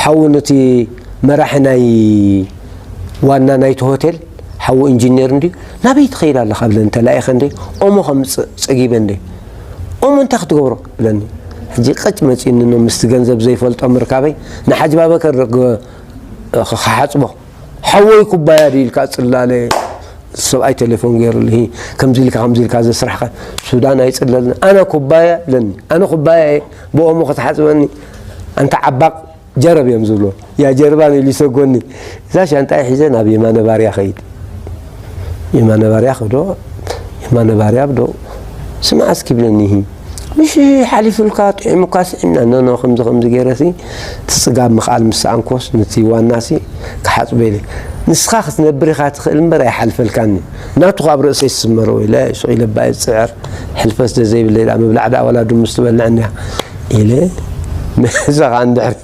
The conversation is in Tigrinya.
ሓው ነቲ መራሒ ናይ ዋና ናይቲ ሆቴል ሓው ኢንጂነር እንድዩ ናበይ ትኸይድ ኣለኻ ብለን ተላኢኸ እንደ ኦሞ ከምፅእ ፀጊበ እንደ ኦሞ እንታይ ክትገብሮ ብለኒ ሕጂ ቀጭ መፂእኒ ኖ ምስቲ ገንዘብ ዘይፈልጦ ምርካበይ ንሓጅ ባበከር ክሓፅቦ ሓወይ ኩባያ ድዩ ኢልካ ፅላለ ሰብኣይ ቴሌፎን ገይሩልሂ ከምዚ ኢልካ ከምዚ ኢልካ ዘስራሕካ ሱዳን ኣይፅለልን ኣነ ኩባያ ብለኒ ኣነ ኩባያ እየ ብኦሞ ክትሓፅበኒ ኣንታ ዓባቕ ጀረብ እዮም ዝብሎ ያ ጀርባን ኢሉ ይሰጎኒ እዛ ሻንጣይ ሒዘ ናብ የማነ ባርያ ኸይድ የማነ ባርያ ክዶ የማነ ባርያ ብዶ ስማዕ እስኪ ብለኒ ምሽ ሓሊፉልካ ጥዒሙካ ስዒምና ኖኖ ከምዚ ከምዚ ገይረሲ ትፅጋብ ምኽኣል ምስ ኣንኮስ ነቲ ዋናሲ ክሓፅበ ኢለ ንስኻ ክትነብር ኢኻ ትኽእል እምበር ኣይሓልፈልካኒ ናቱ ካብ ርእሰይ ዝስመሮ ኢለ ሱቕ ኢለ ባይ ዝፅዕር ሕልፈት ስለ ዘይብለ ኢላ ምብላዕ ዳ ወላ ድሙስ ትበልዕ እንዲያ ኢለ ምሳኻ እንድሕር